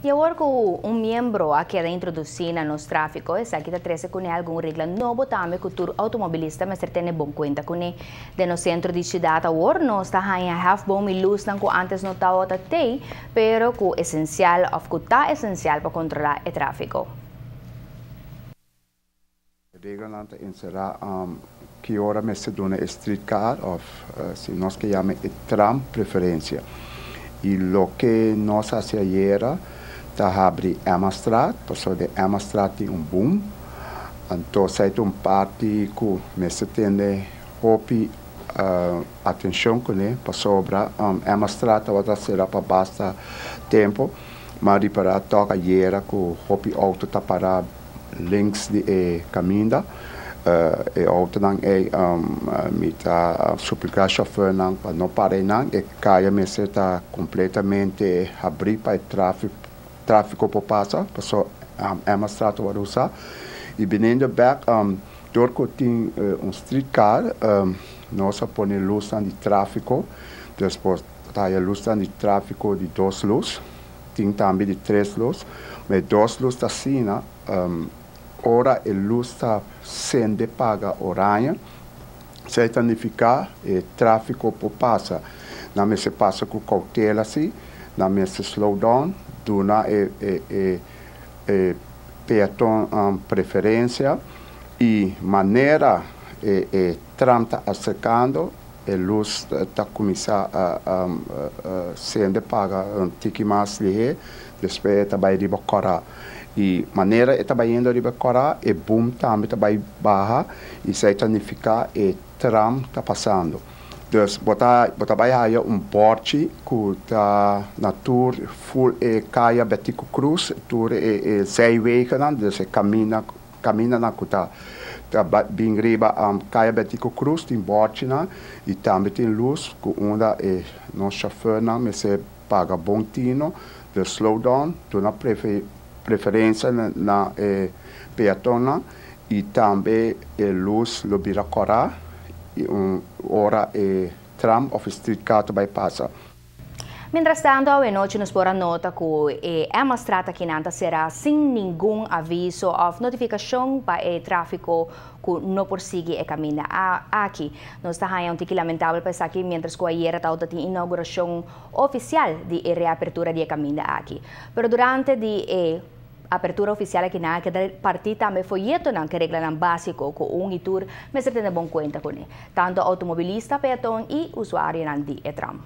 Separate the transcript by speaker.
Speaker 1: Y awor cu un miembro a keda introduci na nos trafico, esaki ta trece cune algun regla nobo tambe cu tur automobilista mester tene bon cuenta cune. Den nos centro di ciudad awor nos ta haya hefboom y luznan cu antes no tawata tey, pero cu esencial of cu ta esencial pa controla e trafico.
Speaker 2: Reglanan ta encera ki ora mester duna e streetcar of si nos ke yama e tram preferencia. Y loke nos haci ayera ta habri Emmastraat, pasobra den Emmastraat tin un boom. Anto esey ta un parti cu mester tene hopi atencion cune, pasobra Emmastraat tabata cera pa basta tempo, ma ripara tok ayera cu hopi auto ta para links di e caminda. E autonan ey, mi ta suplica chauffeurnan pa no para eynan. E caya mester ta completamente habri pa e trafico por pasa, paso Emmastraat ta worde usa. Y biniendo bek, door cu tin un streetcar, nos a pone luznan di trafico. Despues ta haya luznan di trafico di dos luz, tin tambe di tres luz, ma e dos luz ta asina: ora e luz ta sende paga oranje, esey ta nifica e trafico por pasa. Nan mester pasa cu cautela si, nan mester slow down, duna e peaton preferencia, y manera e tram ta acercando, e luz ta cuminsa sende paga un tiki mas lihe, despues ta bay riba cora. Y manera e ta bayendo riba cora, e boom tambe ta bay baha, y esey ta nifica e tram ta pasando. Dus bo ta bay haya un borchi cu ta na tur full e Caya Betico Croes, tur e zijwegennan, dus e camindanan cu ta bin riba Caya Betico Croes tin borchinan y tambe tin luz cu unda e nos chauffeurnan mester paga bon tino, de slow down, duna preferencia na e peatonnan, y tambe e luz lo bira cora y un ora e tram of streetcar ta bay pasa.
Speaker 1: Mientras tanto, anochi nos por a nota cu e Emmastraat aki nan ta sera sin ningun aviso of notificacion pa e trafico cu no por sigui e caminda aki. Nos ta un tiki lamentabel pa esaki, mientras cu ayera tabatin inauguracion oficial di e reapertura di e caminda aki. Pero durante di e apertura oficial aki nan a keda parti tambe foyetonan cu reglanan basico cu un y tur mester tene bon cuenta cune. Tanto automobilista, peaton y usuarionan di e tram.